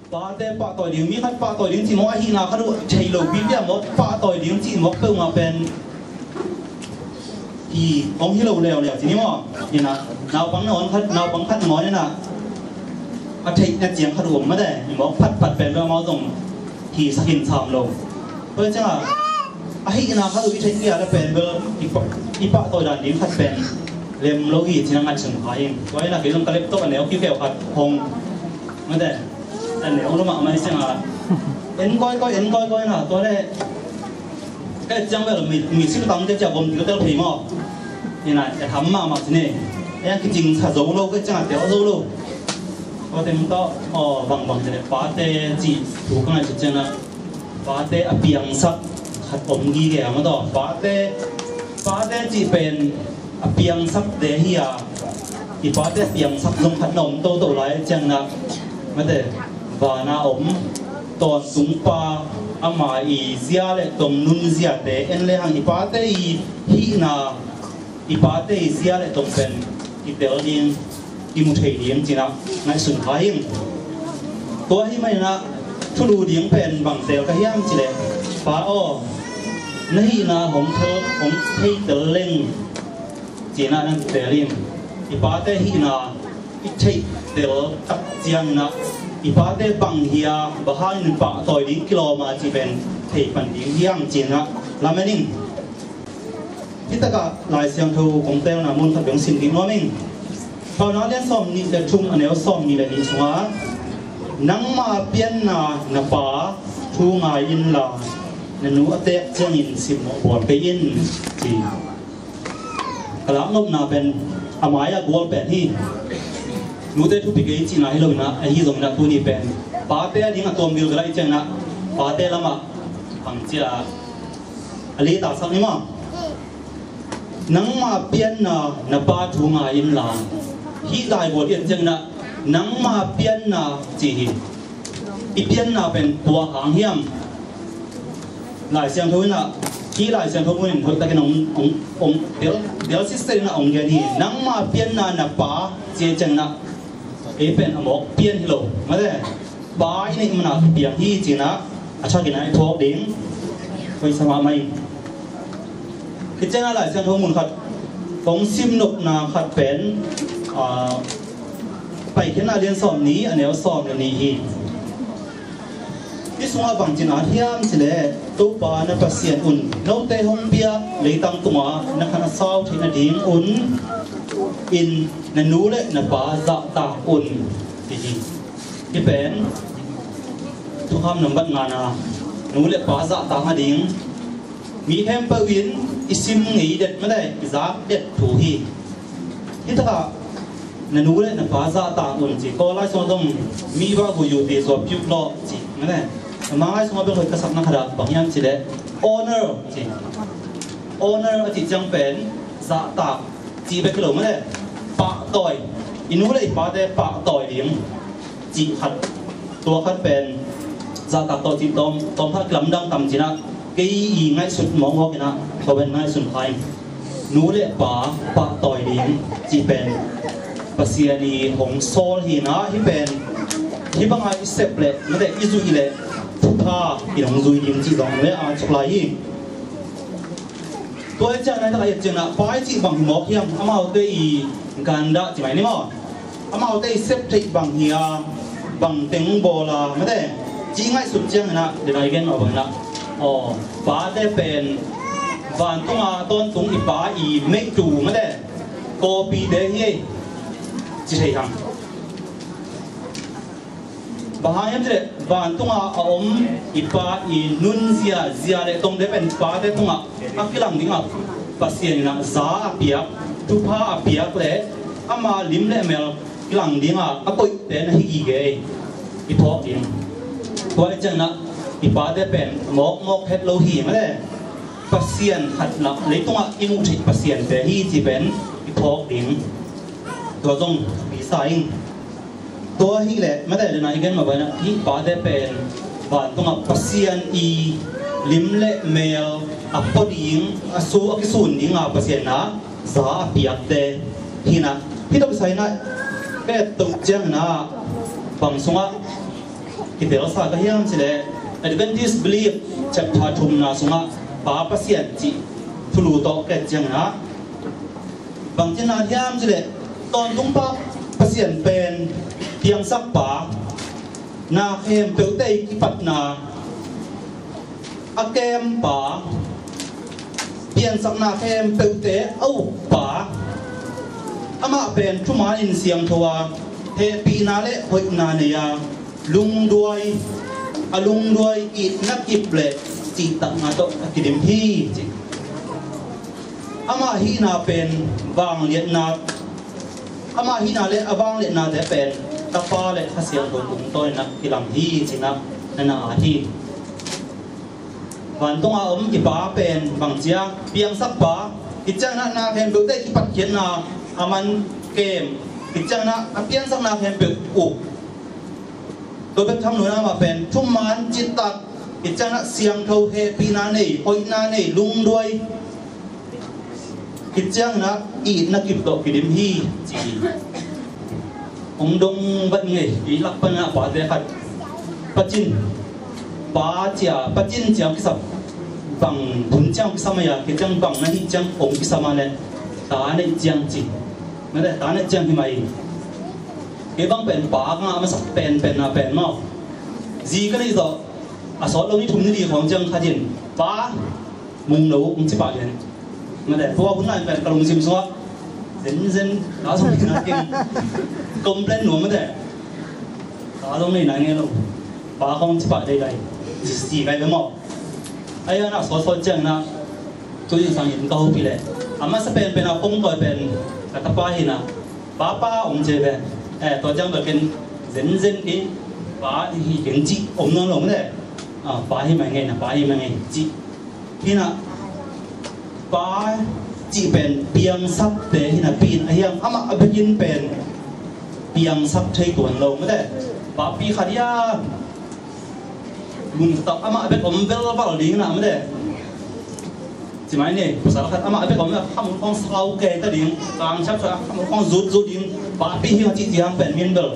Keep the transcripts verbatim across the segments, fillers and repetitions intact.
Pate pahtawi ding, mi khat pahtawi ding cih mawk, ahihna khat uh thei lo pi pia mawk, pahtawi ding cih mawk peuhmah pen hi hong hi lo leuleu ci ni maw? Hi na, naupang na ngawn khat, naupang khat na ngawn hi na, a theihna ciang khat uh om mah de, hi mawk phatphat pen bel amau zong hi sakin sam lo. Tua ciangah ahihna khat uh i theih kei a le pen bel i pah, i pahtawi dan ding khat pen lem lo hi ci na ngat sun kha ing. Tua hi na kei zong ka laptop a neu kiukeu khat hong mah de. A neu lo mahmah i ciangah en kawikawi, en kawikawi na, tua le ka et ciang bel mi, mi sim tam te cia gom tel tel thei maw? Hi na, et ham mahmah ci ni. En kicing sa zo lo, ka et ciangah tel zo lo. Tua teng tawh, aw, bangbang te le pate cih thu ka ngaihsut ciangah pate a piangsak khat om gige a maw taw. Pate, pate cih pen a piangsak te hi a, i pate a piangsak zong khat na om toto lai ciangah, mate, vana om tawntung pa ama i zia le tong nunziate en le hang i pate i hihna, i pate i zia le tong pen i tel ding, i mu thei ding ci na ngaihsun kha ing. Tua hi mah hi na thulu ding pen bang tel ka hiam ci le, pa aw, na hihna hong thei, hong thei tel leng ci na nang tel in. I pate hihna i theih tel tak ciang na i pate bang hi a, bang hangin pahtawi ding kilawm a ci pen thei pan ding hi hang ci na lamen ing. Hi takah Lai Siangtho kong telna mun khat beng sim ding nuam ing. Paunak lian sawm nih le thum a neu sawm nih le nih sungah, nangma pianna na pa thu ngai inla, na nu a teek ciangin sim mawh bawl kei in, ci. Ka lak nopna pen a mai a gual pen hi. Nute thupi kei cihna hi lo in ah, ahi zongin ah tuni pen pate a ding a tuam gilgal ahih ciangin ah pate lamah bang ci a, a lei taksak ni maw? Nangma pianna na pa thu ngai inla. Hih laivual i et ciangin ah nangma pianna ci hi. I pianna pen kua hang hiam? Lai Siangtho in ah, hih Lai Siangtho mun in hoih takin hong, hong, hong del, del sister in ah hong gen hi. Nangma pianna na pa ci ciangin ah, ei pen a mawk pian hi lo. Mate, pa i neih man a piang hi ci-in ah a thakin ah i phawk ding. Hoih sa mahmah ing. Hih ciangin ah Lai Siangtho mun khat kong sim nopna khat pen, ah, Paikhiatna lian sawm nih a neu sawm le nih hi. Hih sungah bang ci-in ah hiam cih leh, Topa na Pasian un note hong piak leitang tungah na khan a sau theih nadingun in na nu le na pa zahtak un, ci hi. Hih pen thukham nambat ngana, nu le pa zahtak nading mi khempeuh in i sim ngei det mate, i zak det thu hi. Hih takah na nu le na pa zahtak un ci. Kawl lai sungah zong mi va gu yu ti sua piuk lawh ci mate. Mangkam lai sungah bel hoih ka sakna khat ah bang hiam cih leh honor ci. Honor a cih ciang pen zahtak cih bek hi lo mate, pahtawi, i nu le i pate pahtawi ding cih khat, tua khat pen zahtak tawh cih tawm, tawm khat lamdang tam ci-in ah, kei i ngaihsut mawkmawk in ah tua pen ngaihsun kha ing. Nu le pa pahtawi ding cih pen Pasian i hong sawl hi-in ah, hih pen hih bangah i sep leh mate, i zuih leh thupha i hong zui ding cih zong le a suk lai hi. Tua hi ciang nai tak a et ciangin ah pa i cih bang hi mawk hiam, amaute i gandah ci mai ni maw? Amaute i sep theih bang hi a, bang teng bawl a mate, ci ngaihsut ciangin ah, den a i gen mah bangin ah, aw, pate pen vantung a tawntung i pa i meitu mate, kawpite hi ei ci thei hang. Bang hang hiam cih leh vantungah a om i pa i nunzia, zia le tongte pen pate tungah a kilang dingah Pasian in ah za a piak, thupha a piak le ama lim le mel kilang dingah a koihte na hi gige ei. I phawk ding. Tua hi ciangin ah i pate pen mawkmawk het lo hi mate, Pasian khat na leitungah i muh theih Pasiante hi ci pen i phawk ding. Tua zong i sa ing. Tua hi leh mate, den a i gen mah bangin ah hih pate pen vantungah Pasian i lim le mel a pua ding, a su, a kisun ding a Pasian na za a piakte hi-in ah, hih tawh kisai-in ah ka et toh ciangin ah bang sungah Kiteel sa ka hiam cileh, Adventist Belief chapter thumna sungah Pa Pasian cih thulu tawh ka et ciangin ah, bang ci na hiam cileh, tawntung Pa Pasian pen piangsak Pa, na khempeuhte i kipatna a kem Pa, piansakna khempeuhte a uk Pa, amah pen thuman in siangtho a, hehpihna le hoihna nei a, lungduai, a lungduai itna kip le cihtakna tawh a kidim hi, ci. Amah hihna pen vangliatna, amah hihna le a vangliatnate pen Tapa le Kha Siangtho tungtawnin ah kilang hi, ci-in ah na na at hi. Vantunga om i Pa pen bang cia, piangsak Pa, i ciangin ah na khempeuhte kipatkhiatna a man kem, i ciangin ah a piansakna khempeuh uk. Tua bek tham lo in ah amah pen thuman, cihtak, i ciangin ah siangtho, hehpihna nei, hoihna nei, lungduai, i ciangin ah itna kip tawh kidim hi, ci hi. Hong dong vat ngei, i lak pan ah pate khat, Pacin, Pa cia, Pacin cia kisam, bang hun ciang kisam a, kei ciang bang na hih ciang hong kisam a leh, ta neih ciang ci. Mate, ta neih ciang hi mai. Kei bang pen Pa ka ngah masak penpen na pen maw, zi ka neih zawh a sawt lo ni thum ni li khawng ciang khat in, Pa, mung lo, hong ci pah lian. Mate, tua hun lai pen ka lungsim sungah zenzen ka zong nei na keng, complain nuam, mate. Ka zong nei na ngei lo. Pa khawng ci pah deidai, ci kai ve maw. Ahi hang a sawtsawt ciangin ah, tu zingsang inn ka hopih leh, a masa penpen a kong tawi pen ka tapa hi-in ah, Pa, Pa, hong ci ve. Eh, tua ciang bel ken zenzen kei, Pa hi keng cih om nawn lo, mate. Ah, Pa hi mai ngei na, Pa hi mai ngei cih. Hi-in ah, Pa cih pen piangsakte hi napi-in, ahi hang amah a bekin pen piangsak thei tuan lo, mate. Papi khat hi a, mun tak amah bek om velval ding in ah, mate. Ci mai ni, pasal khat amah bek om a, khamul khawng sau kei ta ding, kangciap sa khamul khawng zutzut ding, Papi hi a cih ciang pen min bel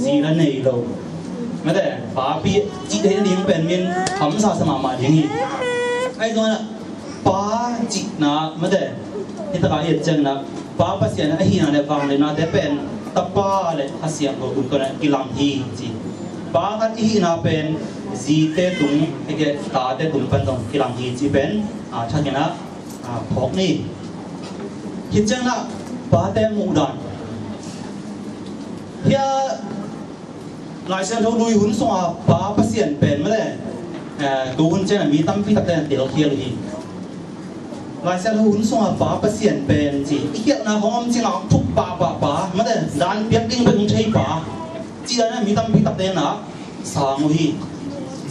zi la nei lo, mate. Papi cih theih ding pen min hamsa sa mahmah ding hi. Ahi zongin ah, Pa cihna, mate, hi takah i et ciangin ah, Pa Pasian a hihna le vangliatnate pen Tapa le Kha Siangtho tungtawn ah kilang hi, ci. Pa khat i hihna pen zite tung, hi kei, tate tung pan zong kilang hi, ci pen, ah, thakin ah, ah, phawk ni. Hi ciangin ah, pate muhdan. Hia Lai Siangtho Lui hun sunga Pa Pasian pen, mate, eh, tu hun ciangin ah mi tampi takte na telkhial uh hi. Lai Siangtho hun sunga Pa Pasian pen ci, i khialhna khawng om cih ngah, thuk pahpah Pa, mate, dan piak ding bek hong thei Pa, ci dan ah mi tampi takte na sang uh hi.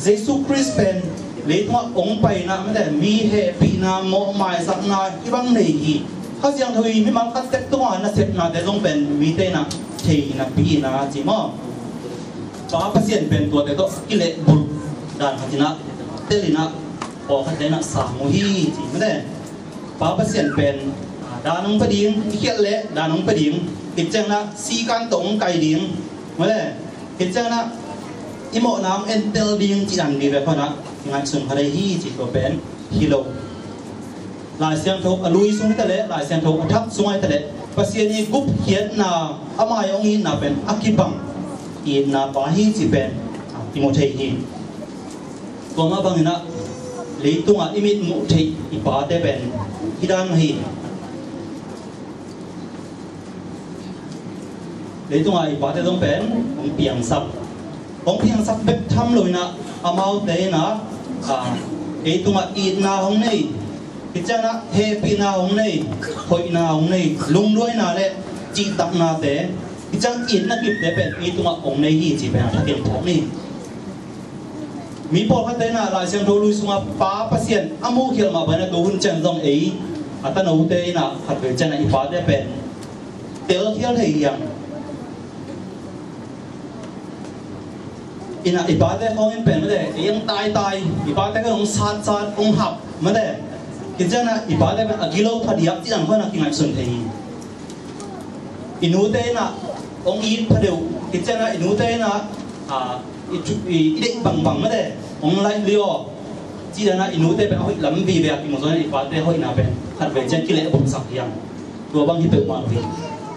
Jesu Khrist pen leitungah hong pai in ah, mate, mi hehpihna, mawhmaisakna hih bang nei hi. Kha Siangtho in mimal khat tek tungah nasepnate zong pen mite in ah thei napi-in ah, ci maw. Pa Pasian pen tuate tawh kilehbulh dan khat in ah, tel in ah, pawlkhatte in ah sang uh hi, ci, mate. Pa Pasian pen, ah, dan hong pia ding, i khialh leh dan hong pia ding, hi ciangin ah sikan tawh hong kai ding, mate. Hi ciangin ah i mawhna hong entel ding, ci dan vive khawng ah i ngaihsun kha ding hi, ci, tua pen hi lo. Lai Siangtho a lui sung hi ta leh, Lai Siangtho a thak sung hi ta leh, Pasian i gupkhiatna, ama i hong itna pen a kibang itna Pa hi, ci pen, ah, i mu thei hi. Tua mah bangin ah, leitungah i mit muh theih i pate pen hi dan mah hi. Leitungah i pate zong pen hong piangsak. Hong piangsak bek tham lo in ah, amaute in ah, ah, ei tungah itna hong nei, hi ciangin ah hehpihna hong nei, hoihna hong nei, lungduaina le cihtaknate, hi ciang itna kipte pen ei tungah hong nei hi, ci pen a thakin phawk ni. Mi pawlkhatte in ah Lai Siangtho Lui sungah Pa Pasian a muhkhialh mah bangin ah, tu hun ciang zong ei a tanote in ah khatvei ciang ah i pate pen telkhial thei hi hang. In ah i pate khawng in pen, mate, ei hong taitai, i pate khawng hong satsat, hong hap, mate. Hi ciangin ah i pate pen a gilo phadiak, ci dan khawng ah kingaihsun thei hi. I nute in ah hong it phadeuh, hi ciangin ah i nute in ah A, i, i, i deih bangbang mate hong laih liaw. Ci dan a i nute pen a hoih lam vive a kimu zaw in i pate hoihna pen khatvei ciang kilehbulhsak hiam? Tua bang hi peuhmah lo hi.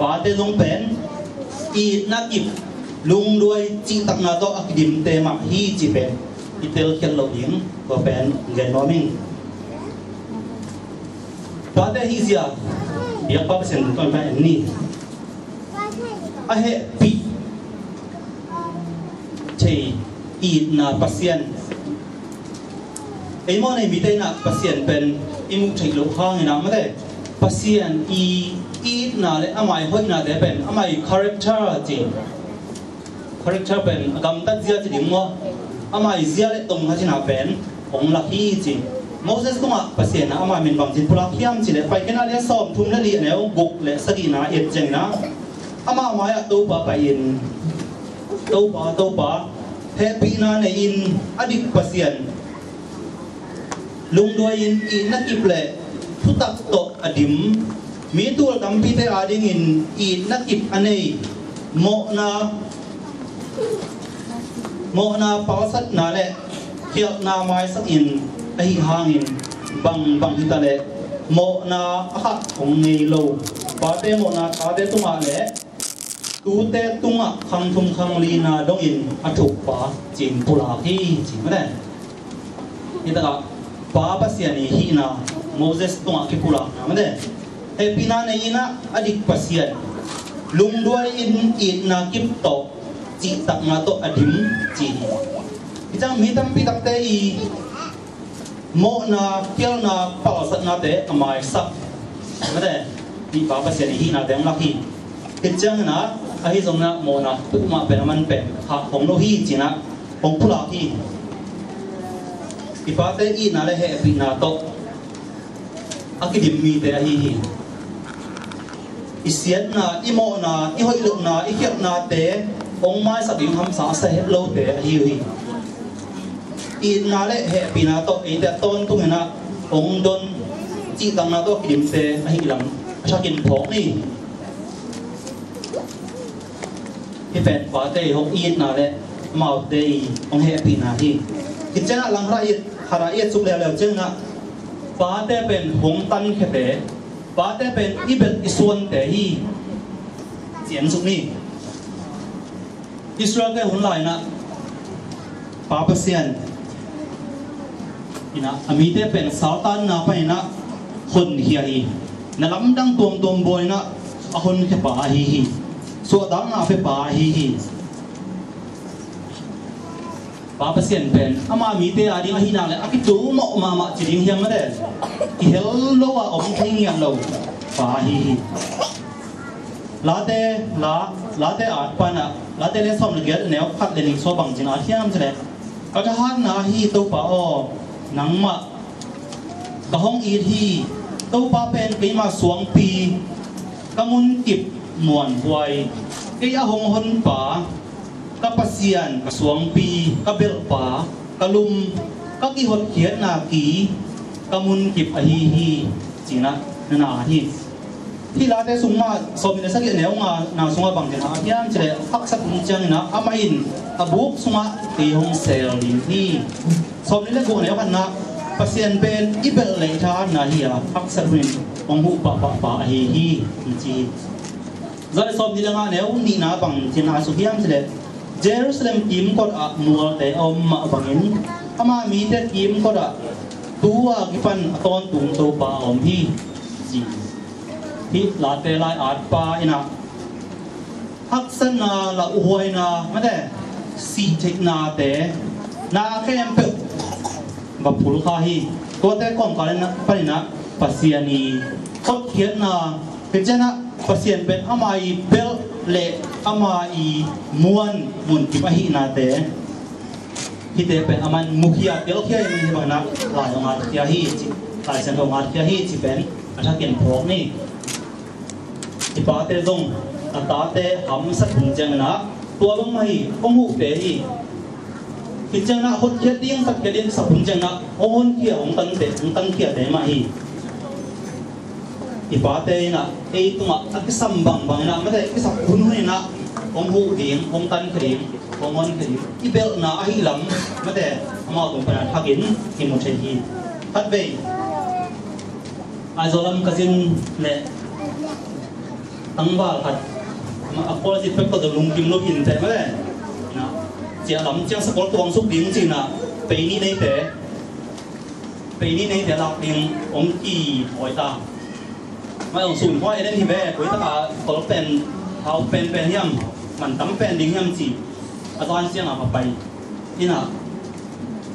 Pate zong pen itna kip, lungduai, cihtakna tawh a kidimte mah hi cih pen i telkhiat loh ding, tua pen gen nuam ing. Pate hih zia biakpa Pasian tungtawn ka en ni. A hehpih thei itna Pasian. Ei mawh nei mite in ah Pasian pen i muh theih loh hangin ah mate, Pasian i itna le ama i hoihnate pen ama i character ci. Character pen a gamtat zia ci ding maw? Ama i zia le tong khat in ah pen hong lak hi ci. Moses tungah Pasian in ah ama min bangci pulak hiam cih leh Paikhiatna lian sawmthum le li, a neu guk le sagihna i et ciangin ah, ama mai-ah Topa pai-in, Topa, Topa, hehpihna nei-in a dik Pasian, lungduai-in itna kip le thutak tawh a dim, mi tul tampite adingin itna kip a nei, mawhna, mawhna palsatna le khialhna maisakin ahi hangin, bangbang hita le mawhna a khah hong nei lo pate mawhna tate tungah le tute tungah khang thum khang lina dongin a thukpa ci-in pulak hi ci mate. Hitakah Pa Pasian i hihna Moses tungah kipulakna mate, hehpihna nei-in ah a dik Pasian, lungduai-in itna kip tawh, cihtakna tawh a dim ci hi. Hi ciang mi tampi takte i mawhna, khialhna, palsatnate a maisak mate, hih Pa Pasian i hihnate hong lak hi. Hi ciangin ah ahi zongin ah mawhna peuhmah pen a man pen khah hong lo hi ci-in ah hong pulak hi. I pate itna le hehpihna tawh a kidim mite ahi hi. I siatna, i mawhna, i hoih lohna, i khialhnate hong maisak ding hamsa a sa het lote ahi uh hi. Itna le hehpihna tawh eite a tawntungin ah hong don, cihtakna tawh kidimte ahih lam a thakin phawk ni. Hih pen pate i hong itna le amaute i hong hehpihna hi. Hi ciangin ah Langkhat ah i et, khat ah i et suk leuleu ciangin ah pate pen hong tankhiate, pate pen i belh i suante hi ci en suk ni. Israel-te hun lai-in ah Pa Pasian in ah a mite pen saltanna panin ah honkhia hi. Na lamdang tuamtuam buai-in ah a honkhia pa ahi hi. Suahtakna a pia pa ahi hi. Pa Pasian pen ama mite ading ahihna le a kitulmawh mahmah ci ding hiam mate, kihel lo a om thei ngiat lo pa ahi hi. Late, La, Late atpa in ah, Late lian sawm le giat, neu khat le nih sung bang ci-in at hiam cih leh, ka thahatna ahi Topa aw, nangmah ka hong it hi. Topa pen keima suangpi, ka munkip muanhuai, kei a hong honpa, ka Pasian, ka suangpi, ka belhpa, ka lum, ka kihotkhiatna ki, ka munkip ahi hi, ci-in ah na na hi. Hih Late sung mah sawmnih le sagih neu ngana sungah bang ci-in at hiam cih leh, haksat hun ciangin ah amah in a buk sungah kei hong seel ding hi. Sawmnih le guk neu khatna, Pasian pen i belh le i thahatna hi a, haksat hunin hong huh pahpah pa ahi hi, ci hi. Za le sawmnih le nga neu nihna bang ci-in a suk hiam cih leh, Jerusalem kimkot ah mualte a om mah bangin, ama mite kimkot ah tu-a kipan a tawntung Topa a om hi, ci hi. Hih Late lai-atpa in ah haksatna, lauhuaina, mate, sihtheihnate, na khempeuh va phulkha hi. Tuate kawmkal panin ah Pasian i hotkhiatna, hi ciangin ah Pasian pen ama i belh le ama i muan munkip ahihnate, hihte pen a man mukhia, telkhia in, hih bangin ah lai hong atkhia hi ci, Lai Siangtho hong atkhia hi ci pen a thakin phawk ni. I pate zong a tate hamsat hun ciangin ah tua bangmah hi, hong huhte hi. Hi ciangin ah hotkhiat ding, tatkhiat ding sak hun ciangin ah hong honkhia, hong tante, hong tankhiate mah hi. I pate in ah ei tungah a kisam bangbang in ah, mate, kisap hunhun in ah hong huh ding, hong tankhia ding, Kong hon thei i belhna ahi lam mate, amau tung pana thakin i mu thei hi. Khatvei Aizawl lam ka zin leh tangval khat a khualzin pek tawh lungkim lo in te mate, na, ciah lam ciang sakol tuang suk ding cina, pei nih neite, pei nih neite lak ding om ki awi ta. Mai ong sun khua eden hi ve, koi taka tol pen, hau pen pen hiam, man tam pen ding hiam ci. A zan siang a pai. Ina,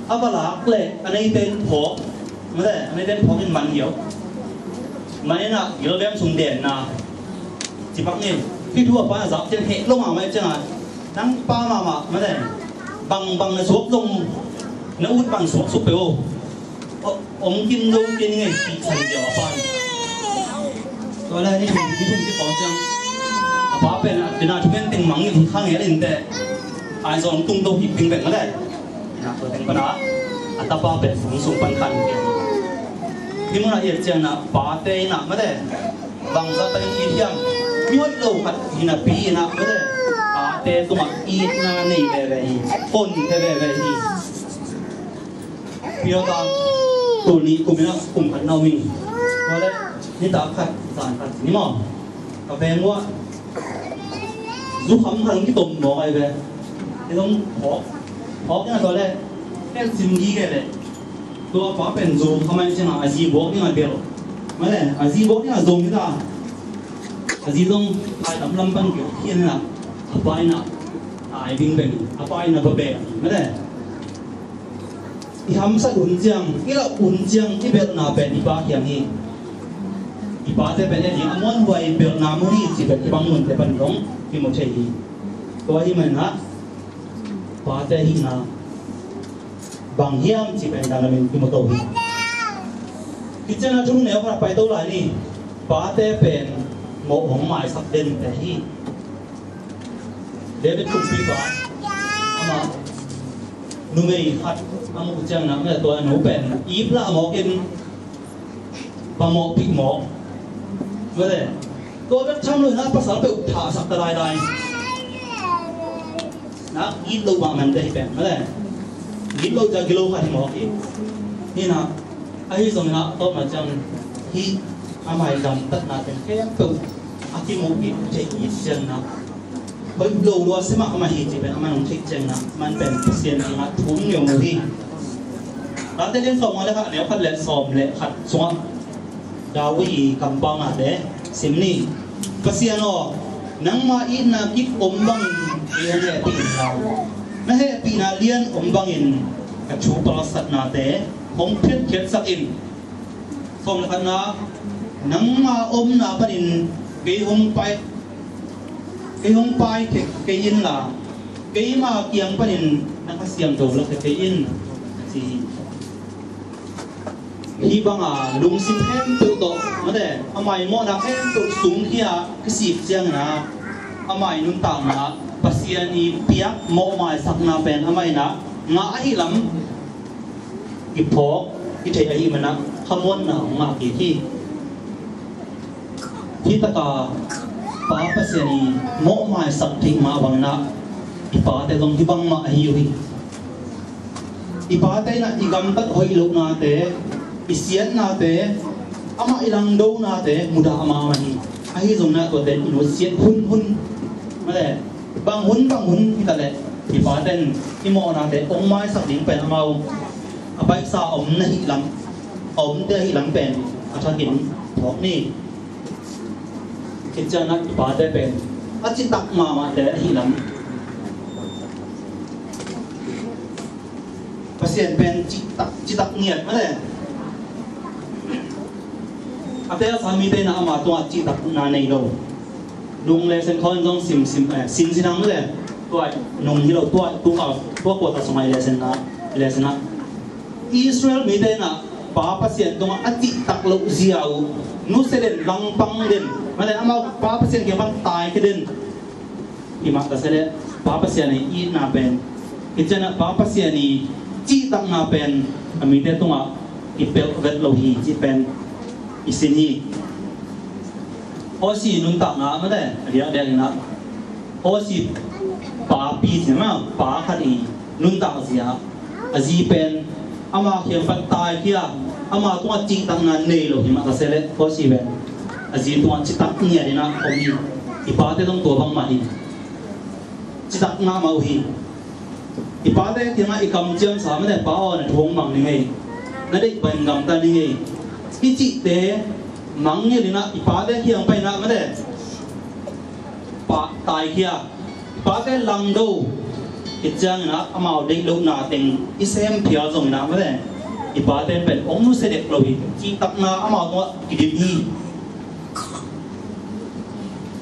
a va lak le, a neiten phawk, mate, a neiten phawk in man hiau. Man ina, gilvem sung den na. Ci pak ni, hi thu a pa na zak cian heh lo ma mai ciang a. Nang pa mama, mate. Bang, bang na suak zong, na ut bang suak suk pe o. Om kim zo kim ngai ti san diau a pan. Tua lai ni thum, ni thum ti pawng ciang. A pa pen a tina thu pen teng mang in kha ngel in te. Ai zong tung do hi ping bek ma le. Na tua teng pana. A tapa pen sung sung pan khan. Hi muna i ciang na pate na ma le. Bangzah teng i thiam. Mi hoih lo khat hi napi na ma le. Pate tungah itna nei veve hi. Hon te veve hi. Pia ta tuni kum ina kum khat na umi. Tua le ni ta khat zan khat ni maw. Ka veng ua zu kham khat kitom maw ai ve. Ni zong phawk phawk ina tua le pen sim gi ke le. Tua pa pen zu kham ai ciang a zi bawk ding a bel. Ma le a zi bawk ding a zong ni ta. A zi zong ai lam lam pan kiu hian na. A pa ina ai ding beng a pa ina ba beng ma le. I hamsat hun ciang, i lauh hun ciang, i belhna pen i pa kiang hi. I pate pen i ding a muanhuai belhna mu hi ci pen i bang munte pan dong i mu thei hi. Tua hi manah pate hihna bang hiam ci pen dang lamin i mu to hi. Kician a thum neu khat pai to lai ni. Pate pen mawh hong maisak dente hi. David kumpipa ama numei khat a muh ciang na mate tua nu pen ip lah a mawk in va mawhpih mawk. Mate tua bek tham lo na pasal peuh thahsak ta daidai. Na it lo mah man te hi pen mate it lo cia gilo khat hi mawk hi. Hi na ahi zong na tawpna ciang hi amai gamtatna pen khempeuh a kimuh kik thei it ciang na. Hoih lo lua sia mah amah hi ci pen amah nong theih ciang na man pen Pasian kiangah thum ngiau mu hi. Late lian sawm nga le khat neu khat le sawm le khat sungah David i kampau nate sim ni. Pasian aw, nangma itna kip om bangin kei hong hehpih in la. Na hehpihna lian om bangin ka thu palsatnate hong phiatkhiatsak in. Sawm le khatna, nangma omna panin kei hong pai, kei hong pai thei kei in la, keima kiang panin na Kha Siangtho la thei kei in, a ci hi. Hih banga lungsim khempeuh tawh mate amai mawhna khempeuh sungkhia kisik ciangin ah amai nuntakna Pasian i piak mawhmaisakna pen amai na ngah ahi lam i phawk i theih ahi manah khamuanna hong ngah kik hi. Hih taka Pa Pasian i mawhmaisak theih mah bangin ah i pate zong hih bangmah ahi uh hi. I pate in ah i gamtat hoih lohnate, i siatnate, amah i langdonate mudah mahmah hi. Ahi zongin ah tuate i nusiat hunhun mate bang hun bang hun hi ta leh i pate in i mawhnate hong maisak ding pen amau a baihsa a om na hih lam, a omte ahi lam pen a thakin phawk ni. Khit ciangin ah i pate pen a citak mahmahte ahi lam. Pasian pen citak, citak ngiat mate. A telsa mite in ah ama tungah citakna nei lo. Nung lesen khawng zong sim, sim, eh, sin sin ang mate. Tua nung hi lo, tua, tua, tua kuata sungah i lesen na, i lesen na. Israel mite in ah Pa Pasian tungah a cihtak loh zia uh nusia den, langpang den mate, amau Pa Pasian kiang pan taikhia den. Himah ka sia leh Pa Pasian i itna pen, hih ciangin ah Pa Pasian i cihtakna pen a mite tungah i pelh vet lo hi cih pen i sin hi. Hosi nuntakna mate a diakdiak in ah Hosi papi ci mah, pa khat i nuntak zia, a zi pen ama kiang pan taikhia, ama tungah cihtakna nei lo hi mah ta se leh, ko ci pen a zi tungah citak ngiat in ah om hi. I pate zong tua bangmah hi. Citak mahmah uh hi. I pate kiangah i kamciamsa mah leh, pa aw, na thu hong mang ning ei, na deih bangin gamta ning ei, i cihte mangngilh in ah i pate kiang pai in ah mah leh, pa taikhia, i pate langdo. Hih ciangin ah amau deih lohna teng i sem phial zongin ah mah leh, i pate pen hong nusia dek lo hi. Cihtakna amau tungah kidim hi.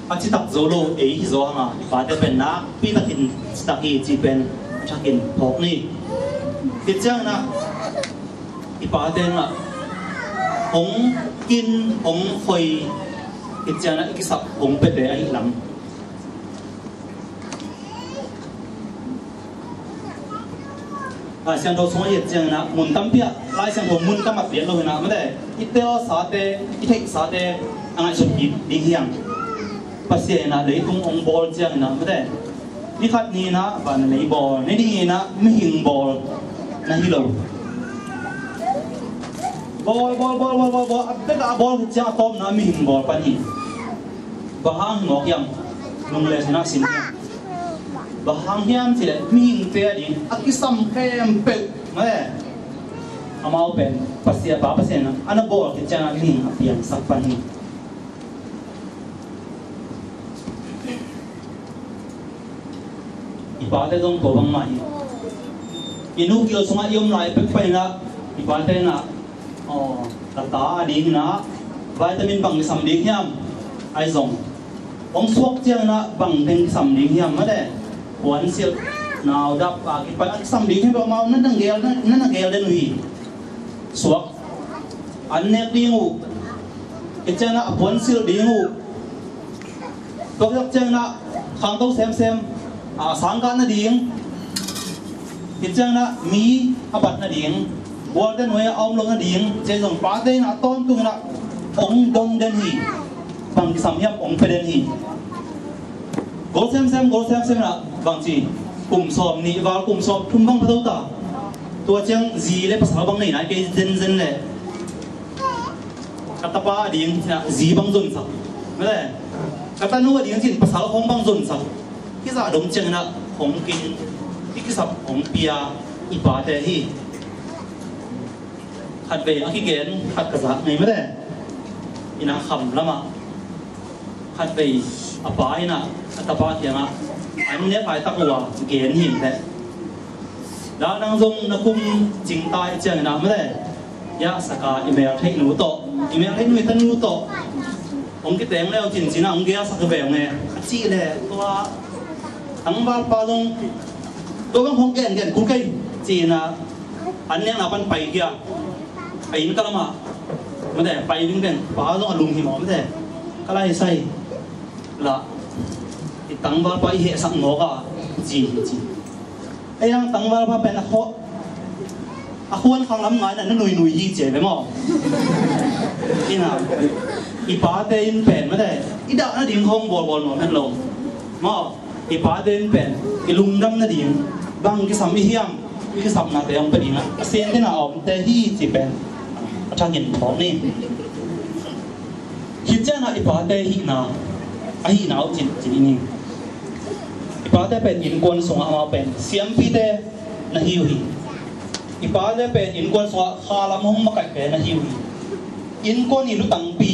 A citak zo lo ei hi zaw hang a, i pate pen nakpi takin citak hi cih pen a thakin phawk ni. Hih ciangin ah i pate in ah hong kin, hong khoi, hih ciangin ah i kisap hong piate ahih lam. Lai Siangtho sungah i et ciangin ah mun tampi ah, Lai Siangtho mun tam a piat lo hi in ah mah leh, i telsate, i theihsate a ngaihsut kik ding hi hang. Pasian in ah leitung hong bawl ciangin ah mah leh, ni khat ni in ah van a nei bawl, ni nih in ah mihing bawl na hi lo. Bawl, bawl, bawl, bawl, bawl, bawl, a bek a bawl ciang a tawpna mihing bawl pan hi. Bang hang hi mawk hiam? Nung le sin ah sin hiam? Bang hang hiam cih leh mihingte a ding a kisam khempeuh mah leh, amau pen Pasian, Pa Pasian in ah a na bawl khit ciangin ah mihing a piangsak pan hi. I pate zong tua bangmah hi. I nu gil sungah i om lai pek pan in ah i pate in ah, aw, ka ta a ding in ah vitamin bang kisam ding hiam? Ahi zong hong suak ciangin ah bang teng kisam ding hiam mah leh, puansilh, naudap a kipan a kisam ding hiam? Amau na na geel, na na geel den uh hi. Suak, an nek ding uh, hih ciangin ah a puansilh ding uh. Tua khit ciangin ah khangto semsem, a sangkah nading, hih ciangin ah mi a bat nading, bualte nuai ah a om loh nading, cih zong pate in ah tawntungin ah hong dong den hi. Bang kisam hiam, hong pia den hi. Gol semsem, gol semsem in ah bangci, kum sawm nih val, kum sawm thum bang pha to ta. Tua ciang zi le pasal bang nei nai kei zenzen leh. Ka tapa a ding cih in ah zi bang zonsak, mah leh, ka tanu a ding cih in pasal khawng bang zonsak. Hih zah dong ciangin ah hong kin, i kisap hong pia i pate hi. Khatvei a kigen khat ka zak ngei mah leh, in ah kham lamah khatvei a pa in ah a tapa kiangah an nek laitak uh a gen hi leh, dah nang zong na kum cingta i ciangin ah mah leh, ya saka i mel theih nu tawh, i mel theih nu i tanu tawh hong kiteng leu cin cin ah hong gelsak ve hong e, a cih leh tua tangvalpa zong tua bang hong gengen kul kei ci-in ah an nekna pan paikhia. A innka lamah mate pai ding pen pa zong a lum hi mawk mate. Ka lai sai lah i tangvalpa i hehsak mawk a ci hi ci. Ei ang tangvalpa pen a khuan khang lam ngaina na nuinui hi ci ve maw? Ina i pate in pen mate i dah nading khawng bawlbawl nuam het lo maw? I pate in pen i lungdam nading bang kisam i hiam, i kisapnate hong pia dingah a sente na a omte hi ci pen a thakin phawk ni. Khit ciangah i pate hihna a hihna uh cin cin i ni. I pate pen innkuan sungah amau pen siampite na hi uh hi. I pate pen innkuan sungah kha lam hong makaihte na hi uh hi. Innkuan i lutangpi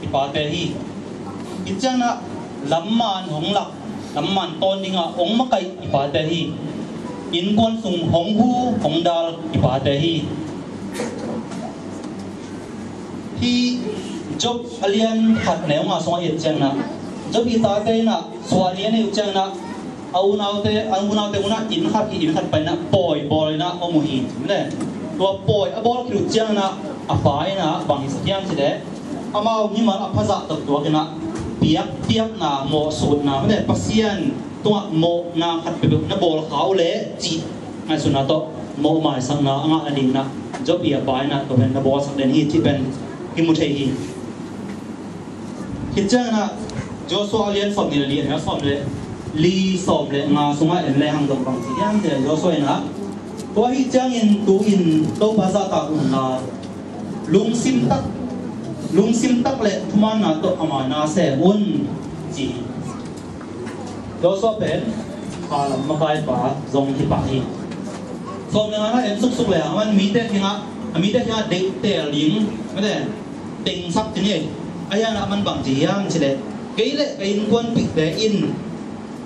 i pate hi. Khit ciangah lamman hong lak, lamman tawn dingah hong makaih i pate hi. Innkuan sung hong hu hong dal i pate hi. Hih Job a lian khat neu nga sungah i et ciangah Job i tate inah suah lian i uh ciangah a unaute, a unaute unah inn khat hi, inn khat pai inah pawi bawl inah om uh hi. Tua pawi a bawl khit uh ciangah a pa inah bang hi sak hiam cih leh amau mimal a phazah taktuak inah piak, piakna, mawhsutna, mate Pasian tungah mawhna khat peuhpeuh na bawl kha uh leh cih ngaihsutna tawh mawh maisakna a ngah nading inah Job i a pa inah tua pen na bawlsak den hi cih pen kimu thei hi. Khit ciang inah Joshua a lian sawm nih le li a neu sawm le li sawm le nga sungah en le hang dong bang ci hiam cih leh Joshua in ah, tua ahih ciangin tu-in Topa zahtak un la, lungsim tak, lungsim tak le thumanna tawh ama na sem un ci hi. Joshua pen khalam makaipa zong hi pah hi. Sawm le nga na en suksuk le hang man mite kiangah, a mite kiangah deihtel ding mate tengsak ci ni. Ahi hangin ah man bang ci hiam cih leh, kei le ka innkuanpihte in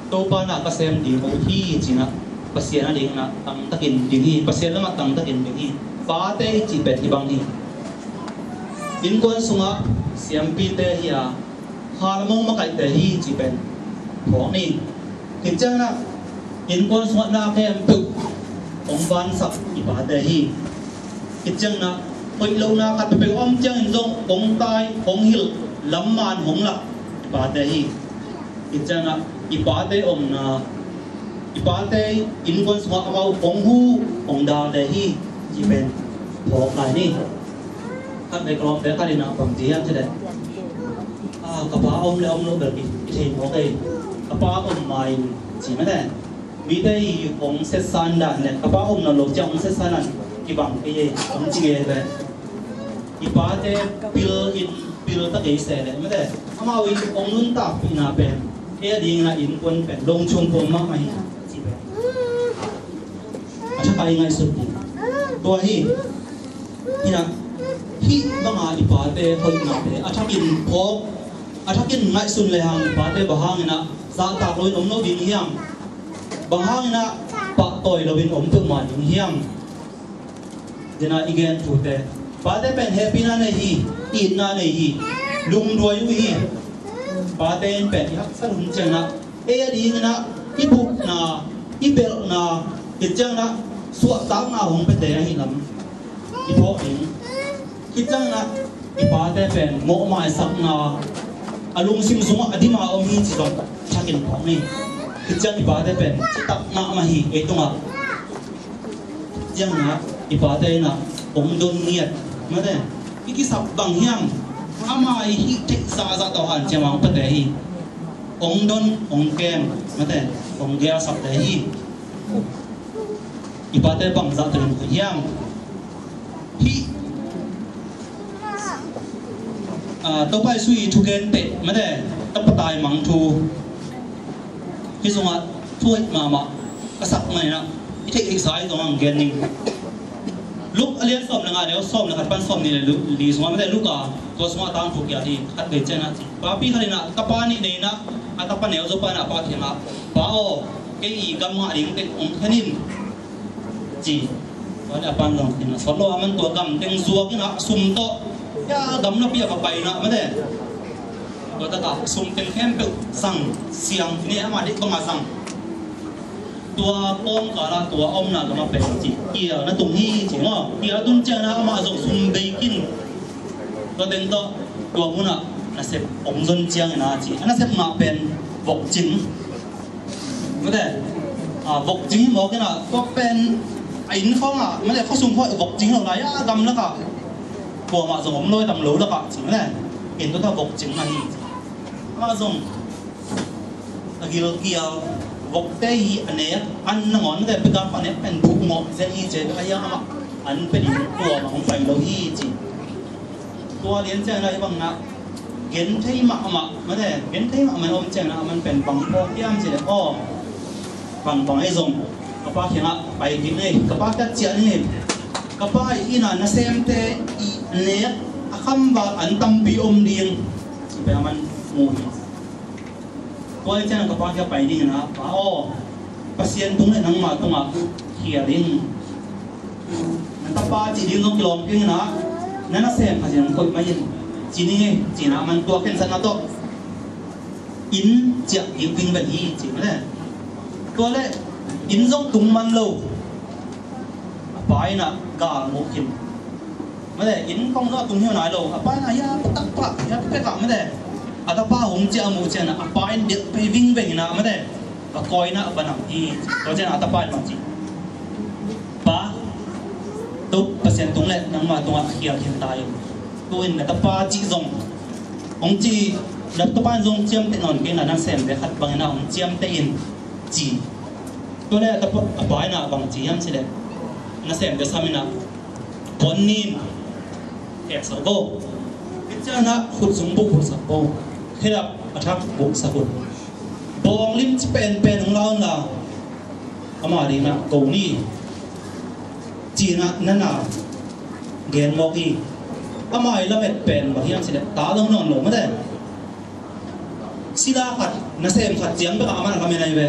Topa na ka sem ding uh hi ci-in ah, Pasian a dingin ah tangtakin ding hi, Pasian lamah tangtakin ding hi. Pate i cih pen hih bang hi. Innkuan sungah siampite hi a, khalam hong makaihte hi cih pen phawk ni. Khit ciangin ah innkuan sungah na khempeuh hong vansak i pate hi. Khit ciangin ah hoih lohna khat peuhpeuh om ciangin zong hong tai, hong hilh, lam man hong lak i pate hi. Khit ciangin ah i pate omna, i pate innkuan sungah amau hong hu, hong dalte hi cih pen phawk lai ni. Khat vei ka lawmte khat in ah bang ci hiam cih leh, "Ah, ka pa om le om lo bel i, i thei mawk ei. Ka pa om ma-in," ci mate. Mite i hong setsan dan le ka pa om nawn lo ciang hong setsan dan kibang kei ei, hong ci ngei ve. I pate pil in pil ta kei se le mate, amau in hong nuntakpihna pen ei a dingin ah innkuan pen lungchung pum mahmah hi ci pen a thapai ngaihsut ding. Tua hi. Hi na, hih banga i pate hoihnate a thakin phawk, a thakin ngaihsun le hang i pate bang hangin ah zahtak loin om lo ding hiam? Bang hangin ah pahtawi loin om peuhmah ding hiam? Dena i gen thute, pate pen hehpihna nei hi, itna nei hi, lungduai uh hi. Pate in pen i haksat hun ciangin ah ei a dingin ah i bupna, i belhna, khit ciangin ah suahtakna hong piate ahi lam i phawk ding. Khit ciangin ah i pate pen mawhmaisakna, a lungsim sungah a dima om hi ci zong thakin phawk ni. Khit ciang i pate pen citak mahmah hi ei tungah. Ciangin ah i pate in ah hong don ngiat mate, i kisap bang hiam? Ama i hih theih zahzah tawh hanciam a hong piate hi. Hong don, hong kem mate, hong geelsakte hi. I pate bangzah tawh in hoih hiam? Hih, ah, Topa Jesu i thugen teh mate, tapa taimang thu, hih sungah thu hoih mahmah ka sak manin ah i theih theihsa i zong hong gen ning. Luke a lian sawm le nga, a neu sawm le khat pan sawm nih le lu-, li sungah mate, Luka tua sungah tangthu kiat hi. Khat vei ciangin ah ci, papi khat in ah tapa nih nei in ah, a tapa neu zaw pa in ah a pa kiangah, "Pa aw, kei i gam ngah ding teng hong khen in," ci. Tua leh a pa in zong khin a sawt lo a, aman tua gam teng zuak in ah sum tawh, ya, gam napi ah va pai in ah mate, tua takah sum teng khempeuh zang, siang ci ni, ama deih bangah zang. Tua kawmkal ah tua a omna gamah pen ci, kial na tung hi ci maw. Kial a tun ciangin ah amah zong sum bei khin. Tua teng tawh tua munah nasep hong zon ciangin ah ci, a nasep mah pen vokcing mate, ah, vokcing hi mawk in ah, tua pen a inn khawng ah mate, khuasung khawng ah vokcing lo lai a, gam lakah kuamah zong om lo, tam lo lakah ci mate. Inn tua tawh vokcing mah hi ci. Amah zong a gilkial, vokte hi a nek, an nangawn mate, pika pa nek pen buh ngawh zen hi ci, a hiang amah an pia ding kuamah hong pai lo hi ci. Tua lian ciangin ah hih bangin ah genthei mahmah mate, genthei mahmah in om ciangin ah aman pen bang phawk hiam cih leh, aw, bangbang ahi zong ka pa kiangah pai kik ning ei, ka pa kiang ciah ning ei, ka pa i inn ah nasemte i nek a khamval an tampi om ding ci pen aman mu hi. Tua ahih ciangin ka pa kiang pai dingin ah, "Pa aw, Pasian tung le nangma tungah khial in. Na tapa cih ding zong kilawm kei in ah, na nasem Kha Siangtho koih mai in," ci ning ei, ci-in ah aman tua khensatna tawh inn ciah kik ding bel hi ci mate. Tua leh inn zong tung man lo. A pa in ah gal muh khin mate, inn khawng zong a tung hi nai lo. A pa in ah hiah takpah, hiah pekah mate, a tapa hong ciah a muh ciangin ah a pa in delh pei vingveng in ah mate, a kawina a va nam hi. Tua ciangin ah a tapa in bang ci, "Pa, Topa Pasian tung le nangma tungah khial khin ta in. Tu-in na tapa cih zong hong ci, Na tapa in zong ciamteh nawn kei in ah, nasemte khat bangin ah hong ciamteh in ci. Tua leh a tapa, a pa in ah bang ci hiam cih leh, nasemte sam in ah puan ni in kheksak vo. Hih ciangin ah khut sung buh, buhsak vo. Khedap a thak buhsak un. Bawng limci penpen hong la un la, ama ding in ah ko ni, ci-in ah na na gen mawk hi. Ama i lamet pen bang hiam cih leh, ta lo nawn lo mate. Sila khat, nasem khat ciang bek ah amah na lamen ahi ve.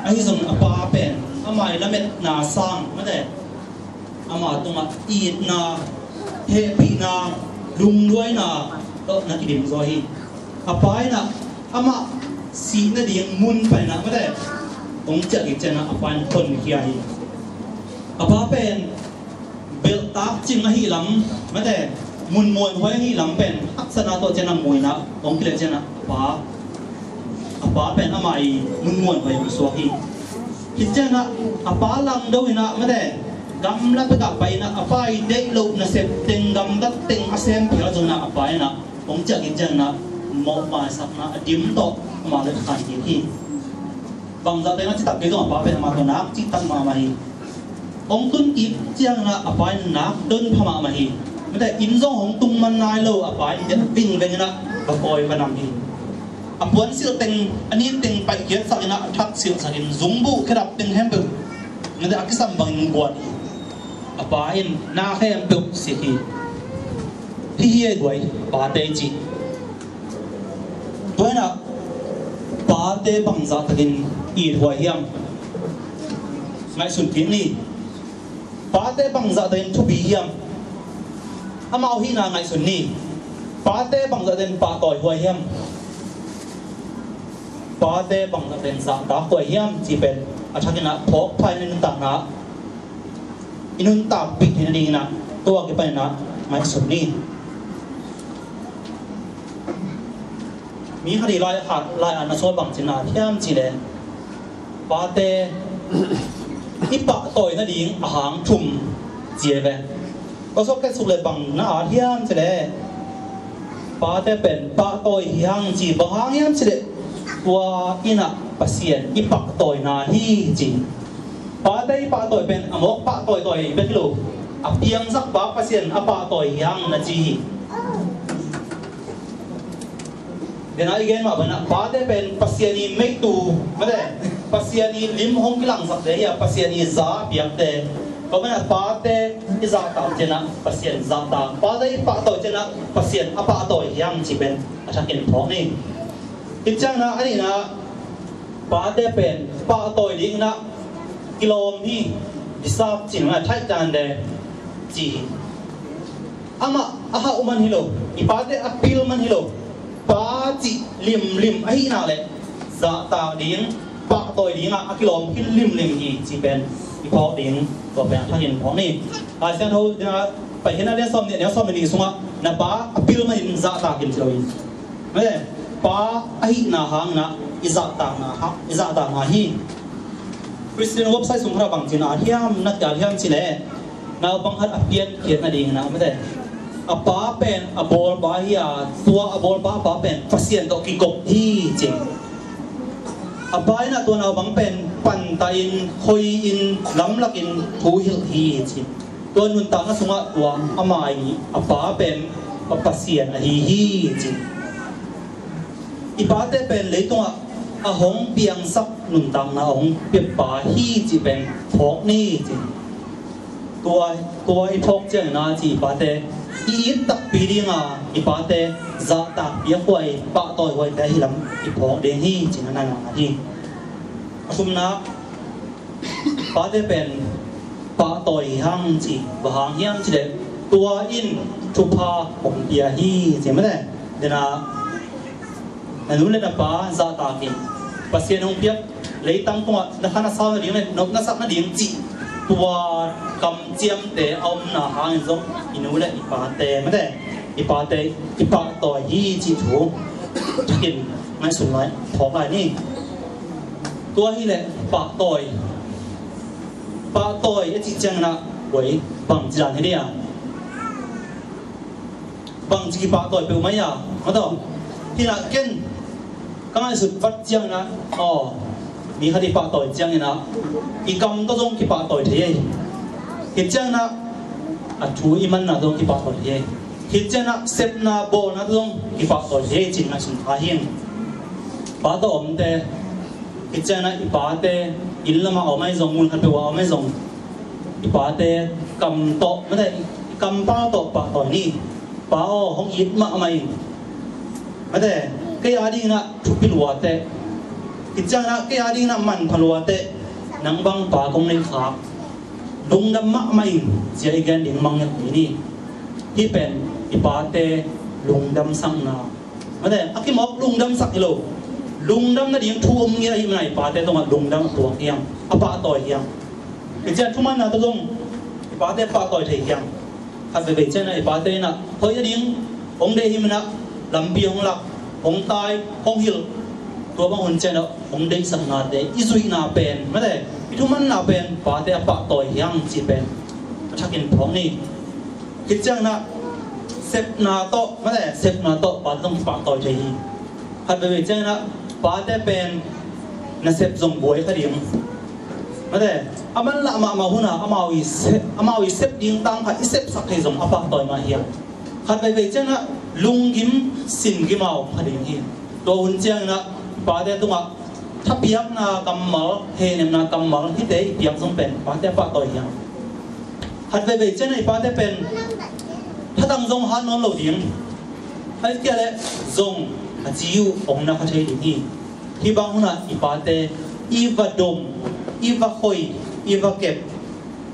Ahi zongin a pa pen ama i lametna sang mate, ama tungah itna, hehpihna, lungduaina tawh na kidim zaw hi. A pa in ah amah sih nading mun panin ah mate, hong ciah kik ciangin ah a pa in honkhia hi. A pa pen belhtak cing ahih lam mate, mun muanhuai ahih lam pen haksatna tawh ciangin ah mu in ah, hong kileh ciangin ah a pa, a pa pen ama i mun muanhuai hong suak hi. Hih ciangin ah a pa langdo in ah mate, gamla pek ah pai in ah, a pa i deih loh nasep teng, gamtat teng a sem phial zongin ah a pa in ah hong ciah kik ciangin ah mawhmaisakna a dim tawh ama leh khan kik hi. Bangzah teng a citak kei zong a pa pen ama tawh nak cihtak mahmah hi. Hong tun kik ciangin ah a pa in nak don pha mahmah hi. Mate, inn zong hong tung man nai lo, a pa in bia vingveng in ah va kawi va nam hi. A puan silh teng, a nin teng paihkhiatsak in ah, a thak silhsak in, zungbuh khedap teng khempeuh mate a kisam bangin guan hi. A pa in na khempeuh sik hi. Hih hi ei guai, pate i cih. Tua in ah pate bangzah takin ithuai hiam? Ngaihsun kik ni. Pate bangzah takin thupi hiam? Amau hihna ngaihsun ni. Pate bangzah takin pahtawi huai hiam? Pate bangzah takin zahtak huai hiam cih pen a thakin ah phawk pha in, i nuntakna i nuntakpih theih nadingin ah tua kipanin ah ngaihsun ni. Mi khat i lai, khat lai-at na sawt bang ci-in ah hiam cih leh, pate i pahtawi nading a hang thum ci e ve. Tua sawt kei suk leh bang na at hiam cih leh, pate pen pahtawi hi hang ci. Bang hang hiam cih leh, tua in ah Pasian i pahtawina hi ci. Pate i pahtawi pen a mawk pahtawi tawi bek hi lo, a piangsak pa Pasian a pahtawi hi hang na ci hi. Dena i gen mah bangin ah pate pen Pasian i meitu mate, Pasian i lim hong kilangsak te hi a, Pasian i za a piakte. Tua bangin ah pate i zahtak ciangin ah Pasian zahtak, pate i pahtawi ciangin ah Pasian a pahtawi hi hang ci pen a thakin phawk ni. Hih ciangin ah a nihna, pate pen pahtawi dingin ah kilawm hi. Deserve cih mah, thaih dan le ci hi. Amah a hauh man hi lo, i pate a pil man hi lo, pa cih limlim ahih nak leh zahtak ding, pahtawi dingah a kilawm khin limlim hi cih pen i phawk ding, tua pen a thakin phawk ni. Lai Siangtho dingah Paikhiatna lian sawm nih, neu sawm nih sungah na pa a pil manin zahtak in ci lo in. Mate, pa ahihna hangin ah i zahtakna ha, i zahtakna hi. Christian website sung khatah bang ci-in ah hiam, na kiat hiam cih leh, naupang khat a piankhiat nadingin ah mate, a pa pen a bawlpa hi a, tua a bawlpa a pa pen Pasian tawh kikop hi ci. A pa in ah tua naupang pen pantah in, khoi in, lamlak in thu hilh hi ci. Tua nuntakna sungah tua ama i a pa pen Pa, Pasian ahi hi ci. I pate pen leitungah a hong piangsak nuntakna a hong piapa hi cih pen phawk ni ci. Tua, tua i phawk ciangin ah ci, i pate i it takpi dinga i pate zahtak piakhuai, pahtawihuaite ahi lam i phawk ding hi ci-in ah na na hi. A thumna, pate pen pahtawi hi hang ci, bang hang hiam cih leh tua in thupha hong pia hi ci mate. Dena na nu le na pa zahtak in, Pasian hong piak leitang tungah na khan a sau nading le nopna sak nading cih tua kamciamte a omna hangin zong i nu le i pate mate, i pate i pahtawi hi cih thu thakin ngaihsun lai, phawk lai ni. Tua hileh pahtawi, pahtawi a cih ciangin ah, oi, bangci dan hi dia? Bangci kipahtawi peuhmah hia? Mataw, Hi na ken ka ngaihsut vat ciangin ah, aw, mi khat i pahtawi ciangin ah i kam tawh zong kipahtawi thei hi. Hi ciangin ah a thu i manna tawh zong kipahtawi thei hi. Hi ciangin ah sepna bawlna tawh zong kipahtawi thei hi ci-in ngaihsun kha hi. Pa tawh omte, hi ciangin ah i pate, inn lamah a om ahi zong, mun khat peuh ah a om ahi zong, i pate kam tawh, mate, i kampau tawh pahtawi ni. Pa aw, hong it mahmah ing. Mate, kei a dingin ah thupi lua teh. Hi ciangin ah kei a dingin ah manpha lua teh. Nang bang pa kong nei kha, lungdam mahmah ing, ci-a i gen ding mangngilh ni. Hih pen i pate lungdamsakna, mate, a kimawk lungdamsak hi lo. Lungdam nading thu om ngei ahi manin ah i pate tungah lungdam a tuak hi hang, a pahtawi hi hang. Hi ciang thumanna tawh zong i pate pahtawi thei hi hang. Khat veivei ciangin ah i pate in ah hoih nading hong deih ahih manin ah lampi hong lak, hong tai, hong hilh. Tua bang hun ciangin ah hong deihsaknate, i zuihna pen, mate, i thumanna pen pate a pahtawi hi hang cih pen a thakin phawk ni. Hi ciangin ah sepna tawh, mate, sepna tawh pate zong kipahtawi thei hi. Khat veivei ciangin ah pate pen nasep zong buai kha ding, mate, a manlah mahmah hun ah amau i sep, amau i sep ding tang khat i sepsak thei zong a pahtawi mah hi hang. Khat veivei ciangin ah lunggim, singgim a om kha ding hi. Tua hun ciangin ah pate tungah thapiakna kammal, hehnemna kammal, hihte i piak zong pen pate a pahtawi hi hang. Khat veivei ciangin ah i pate pen thatang zong hat nawn lo ding, ahih kei leh zong a ci uh hong na kha thei ding hi. Hih bang hun ah i pate i va dom, i va khoi, i va kep,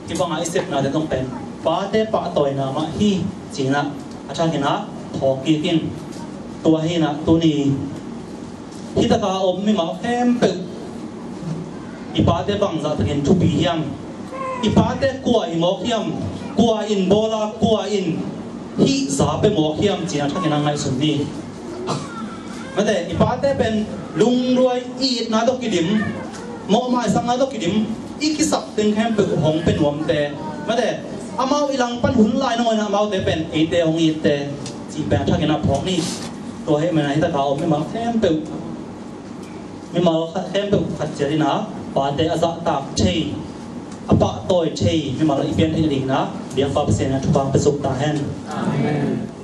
hih bang a i sepnate zong pen pate pahtawina mah hi ci-in ah a thakin ah phawk kik ing. Tua hi-in ah tuni hih taka a om mimal khempeuh, i pate bangzah takin thupi hiam? I pate kua hi mawk hiam? Kua in bawl a, kua in hih za pia mawk hiam ci-in a thakin a ngaihsun ni. Mate, i pate pen lungduai, i itna tawh kidim, mawhmaisakna tawh kidim, i kisak teng khempeuh hong pia nuamte, mate, amau i langpan hun lai nangawn ah amaute pen eite hong itte cih pen a thakin a phawk ni. Tua hi manin ah hih taka a om mimal khempeuh, mimal khat khempeuh khat ciat in ah pate a zahtak thei, a pahtawi thei mimal i pian theih dingin ah biakpa Pasian in ah thupha pia suk ta hen. Amen.